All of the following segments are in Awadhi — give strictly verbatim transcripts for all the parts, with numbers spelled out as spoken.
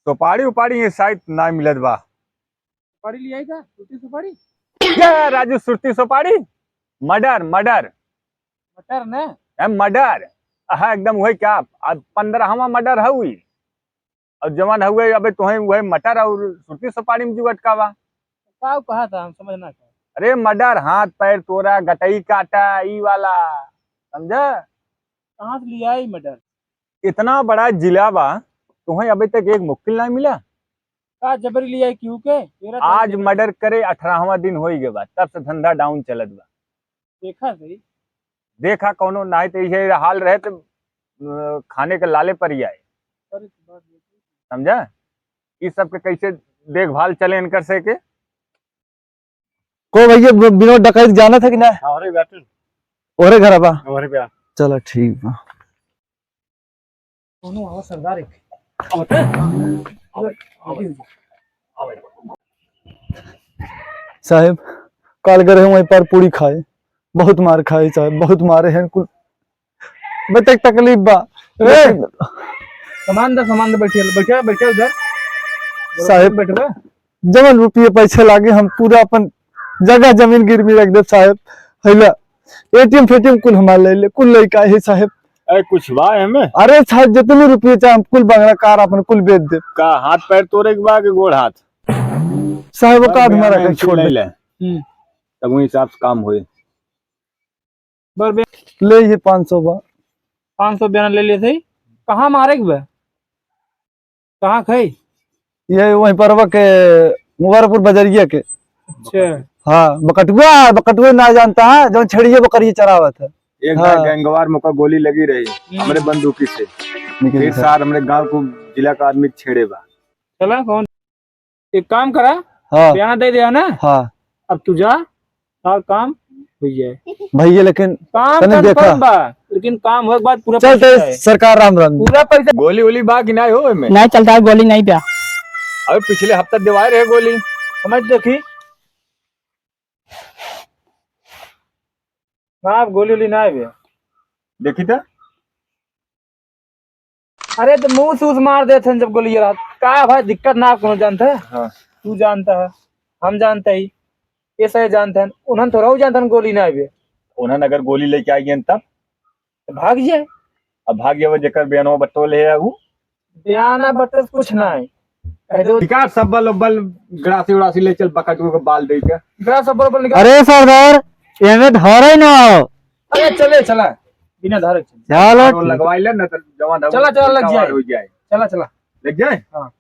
सुपारी उपारी ये शायद ना मिलत बा। सुपारी लियाई का? सूती सुपारी? क्या राजू, सुरती सुपारी? मर्डर, मर्डर। मटर ने? ए, मर्डर। हाँ, एकदम वही क्या? अब पन्द्रहवाँ मर्डर हउई। और जवन हउए, अबे तोहे वही मटर और सुरती सुपारी में जीव अटका बा। का कहा था, हम समझ ना पाए। अरे मर्डर, हाथ पैर तोरा, गटई काटा, ई वाला, समझा? कहाँ से लियाई मटर? इतना बड़ा जिला बा, तोहे अबे तक एक मुक्किल ना मिला। का जबरी लियाई केहू के? तेरा तो आज जबरी। मर्डर करे अठारहवाँ दिन होई गए बा, तब से धंधा डाउन चलत बा। देखा सही। देखा कौनो, नाहीं तो इहे हाल रहे तो, अ, खाने के लाले पर ही आए। अरे, तो बात ये समझा? ई सब के कैसे देखभाल चले इनकर से के? को भैया, ब-, विनोद डकैत जानत है कि ना? हाँ, अरे बैठल। ओरे घर बा? ओरे बा। चलो, ठीक बा। दोनों आवा सरदार एक। साहेब, काल गए हैं वहीं पर पूरी खाए, बहुत मार खाए साहेब, बहुत मारे हैं कुल। बे तक तकलीफ बा। ए! सामान दे, सामान दे, बैठिए, बैठिए, बैठिए उधर। साहेब, बैठबे। जवन रुपये पैसे लागे, हम पूरा अपन जगह जमीन गिरवी रख देब साहेब। हैला, एटीएम फेटीएम कुल हमार ले ले, कुल लइका है साहेब। ए, कुछ बा एमे? अरे साहेब, जितने रुपये चाहे, हम कुल बंगला कार अपन कुल बेच देब। का हाथ पैर तोरे के बा कि गोड़ हाथ? साहेब, वो का हमारा कहीं छोड़ ले दे। ले। हम्म। तब वही हिसाब से काम होए। बर बे- ले ये पाँच सौ बा। पाँच सौ बयाना ले लिए थे। कहाँ मारे के बा? कहाँ खाई? ये वहीं परवा के मुबारकपुर बजरिया के। अच्छा। हाँ, बकटुआ, बकटुआ ना जानता है, जो छेड़िए बकरिए चरावत है। एक हाँ। बार गैंगवार में ओका गोली लगी रही, हम्म। हमरे बंदूकी से। निकल फिर गया। सार हमरे गांव को जिला का आदमी छेड़े बा। चला कौन? एक काम करा, हाँ। बयाना दे दिया ना? हाँ। अब तू जा, और काम हो जाए। भैया, लेकिन काम तने confirm देखा। बा, लेकिन काम होए के बाद पूरा चल, पैसा ते है। सरकार राम राम। पूरा पैसा। गोली वोली बा कि नाहीं हो एमे? नाहीं चलता है, गोली नाहीं बा। अबे पिछले हफ्ता देवाए रहे गोली। समझ देखी। ना, अब गोली वोली नाहीं बा। देखी तो। अरे तो मुंह सूस मार देत हन जब गोली रहत। का भाई दिक्कत ना कोनो जानत है? हाँ। तू जानत है, हम जानत ही, ये सही जानत हन, उन्हन थोड़ा जानत हन गोली ना आवे। उन्हन अगर गोली लेके आ गए तब? तो भाग जाए। अब भाग जावे जेकर बयानो बटोले है उ। बयाना बटोले कुछ ना है। कह दो। विकास सब बल, बल गड़ासी उड़ासी ले चल बकटुआ के बाल दे के। विकास सब बल, बल निकाल। अरे सरदार, एमे धरे ना हो। अरे चले, चला। बिना धारे के चले। चलो, और ठीक। लगवाई ले ना तो जवान चला, चला, लग जाए। हो जाए। चला, चला। लग जाए? हाँ।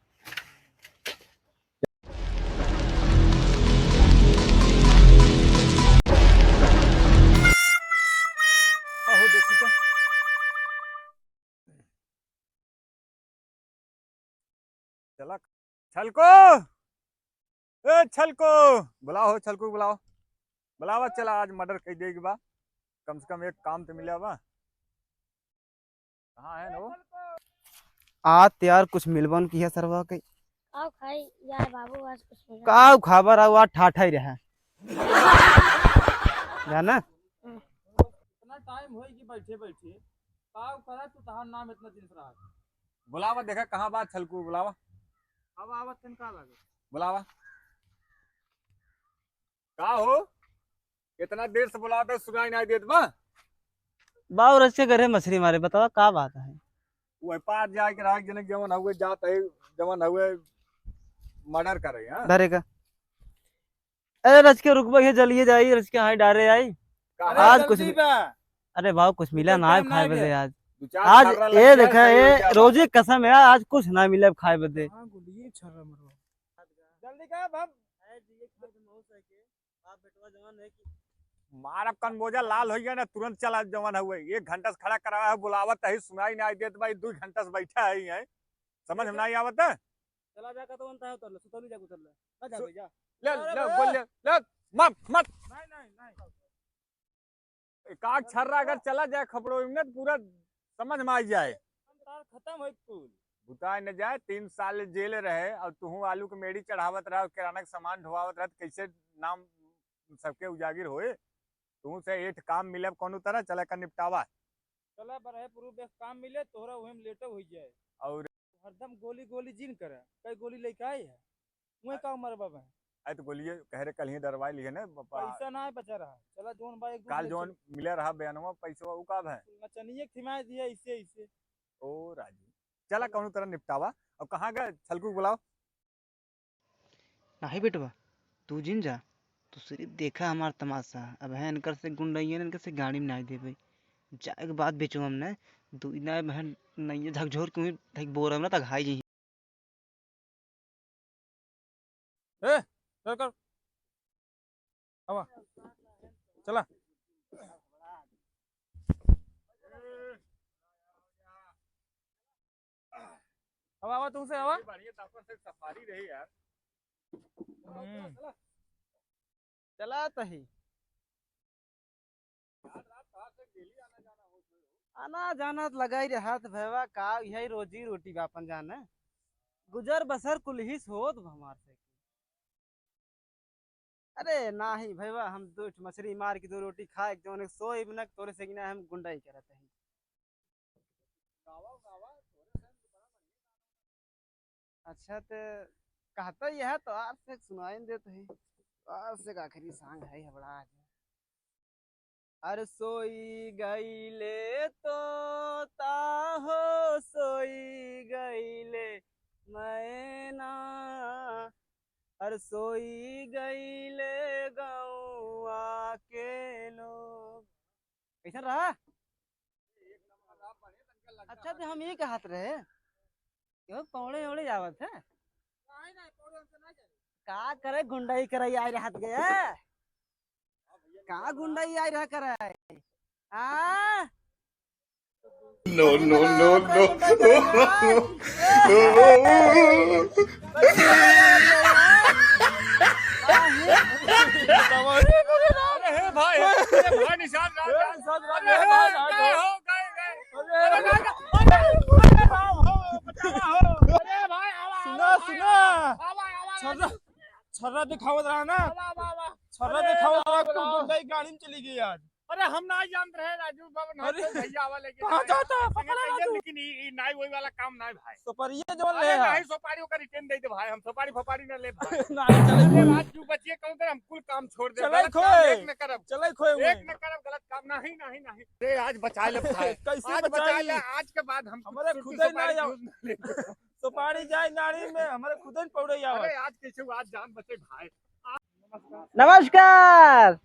आहो, देखी तो। चला, छलको, ए छलको, बुलाओ हो, छलको बुलाओ, बुलावा, चला, आज मर्डर कई देगी बा, कम से कम एक काम तो मिला बा। कहाँ है नो? आ त यार, कुछ मिलबन किहे सरवा के। आओ खाई यार बाबू, आज कुछ मिला। का खाबर, आओ आज ठाठा ही रहे। जाना? हम्म। इतना टाइम होई कि बैठे बैठे। का करा तू, तहार नाम इतना दिन से रहा। बुलावा, देखा कहाँ बा छलकू, बुलावा। अब आवत तन का लागे? बुलावा। का हो? इतना देर से बुलावत है, सुनाई नहीं देत बा? बाबू रच के घरे मछली मारे, बतावा का बात है? वही पार जाए के रहा, जने जवन हुए जात है, जवन हुए मर्डर करे, हाँ? डरे का? अरे रच के रुकबा, ये जलिए जाई, रच के हाई डारे आई। का? अरे आज कुछ जल्दी बा। अरे बाबू, कुछ मिला ना है खाए बदे आज। दो चार आज छर्रा लग ये जाए, देखा, सही हो ये जाए। रोजे कसम है, आज कुछ ना मिले खाए बदे। हाँ, गुलिये छर्रा मरवा। जल्दी का बाप। बाप बेटवा जवान है कि मारब कनबोजा लाल हो गया ना, तुरंत चला जवान हुए। एक घंटा से खड़ा करावा है, बुलावत है, सुनाई नहीं देत भाई, दो घंटा से बैठा है, है। समझ में नहीं आवत है? चला जा का तो बनता है, उतर ले, सुतौली जा, उतर ले। ना जा सु-, भाई, जा। ले, अरे ले, बे। बोल ले, ले, मत, मत। नहीं, नहीं, नहीं। एक आग छर्रा अगर चला जाए खपड़ो में, तो पूरा समझ में आ जाए। तार खत्म है कुल। बुताए न जाए, तीन साल जेल रहे और तुहू आलू के मेड़ी चढ़ावत रहा, किराना के सामान ढोवावत रहा, तो कैसे नाम सबके उजागिर होए? तुहू से एठ काम मिले कौनो तरह, चला का निपटावा। चला बरहे पुरुष देख काम मिले, तोहरा उहे में लेटो हो जाए। और हरदम गोली गोली जिन करे, कई गोली लेके आई है, वही का मरबा बा। आई तो गोलिये कह रहे कल ही डरवाई ली है ना, पापा। पैसा ना है बचा रहा, चला जोन बा एक दो काल ले जोन चल। मिले रहा बयानवा, पैसवा उ का है? नचनिए थिमाए दिया इसे इसे। ओ राजू, चला कौनो तरह निपटावा। अब कहाँ गए छलकू को बुलाओ। नाही बेटवा, तू जिन जा, तू सिर्फ देखा हमार तमाशा। अब है इनकर से गुंडइयन, इनकर से गाड़ी में नाही देबे। जाए के बाद बेचो हमने, दू ना बहन नहीं झकझोर के वहीं धक बोरा में ना तक हाई जी। ए, चल कर। आवा। चला। अब आवा तुमसे आवा। ये बढ़िया तापन से सफारी रही यार। हम्म। चला तही। आना जाना त लगा ही रहत भैवा, का यही रोजी रोटी बा अपन जाने। गुजर बसर कुल्हिस होत बा हमार से। अरे नाही भैवा, हम दो ठो मछरी मार के दो रोटी खाए, जौन एक सोई बिना तोरे से गिना हम गुंडाई करत हई। अच्छा, ते कहता यह तो आज से सुनाई देत है, आज से आखिरी सांग है, हबड़ा आज। अरे सोई गईले तोता हो, सोई गईले मैना, अरे सोई गईले गौआ के लोग। कैसन रहा? अच्छा, तो हम ये कहत रहे, क्यों पौड़े ओड़े जावत है? का करे गुंडाई कराई आए रहत गए? का गुंडाई आए रह करे? आ? No, no, no, no। अरे हे भाई, अरे भाई निषाद राज, ए, निषाद राज, अरे हे, भाई, भाई, गए भाई। हो, गए, गए। अरे, अरे, अरे, अरे, भाई, आवा, सुना, आवा, सुना। आवा, आवा, आवा। छर्रा, छर्रा दिखावत रहा ना। आवा, आवा, आवा। छर्रा अरे, दिखावत रहा, आवा, कुल आवा। गुंडई गाड़ी में चली गई आज। अरे, हम ना जानत रहे, राजू बाबा, ना अरे, तो भैया आवा लेके कहाँ जाए। जाता है? संगे पकड़ा कहिए, राजू। लेकिन ई, ई नाई वही वाला काम ना है, भाई। सुपारी जवन अरे, ले है। नहीं, सुपारी ओकर return दे दे, भाई। हम सुपारी फुपारी ना ले, भाई। नहीं, चले अरे, कोई। राजू बचिए, कहूँ तो हम कुल काम छोड़ दे। चले गलत काम खोए। एक न करब। चले खोए एक हुए। न करब, गलत काम। नहीं, नहीं, नहीं। अरे, आज बचा ले, भाई। कैसे आज बचा बचाई? ले, आज के बाद हम हमारे सुट्टी खुदे सुपारी ना जाओ। use ना लेंगे। सुपारी जाए नारी में, हमारे खुदे न पौड़े जाओ। अरे, आज कैसे, आज जान बचे, भाई। नमस्कार।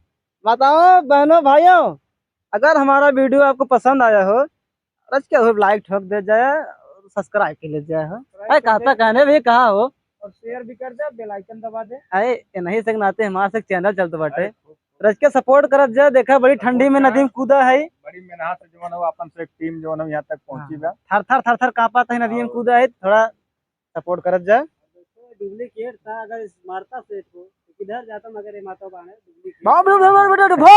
बताओ बहनों भाइयों, अगर हमारा video आपको पसंद आया हो, रच के खूब like ठोक दे जाए और subscribe कर ले जाए हो। subscribe अरे कर कहता दे। कहने भी कहा हो। और share भी कर दे, bell icon दबा दे। अरे इन्हीं से नाते हमारा से channel चलत बाटे। अरे खूब, खूब। रच के support करत जाए। देखा बड़ी support ठंडी में करा। नदी में कूदा है। बड़ी मेहनत से जवन हो अपन से team जवन हो यहाँ तक पहुँची हाँ। बा। थर थर थर थर कांपत है नदी में और कूदा है, थोड़ा support करत जा। Duplicate था, अगर इस मारता सेठ को, तो किधर जाता मगर ये माता बाण है, duplicate। बाप रे, बाप रे, बाप रे, बाप रे।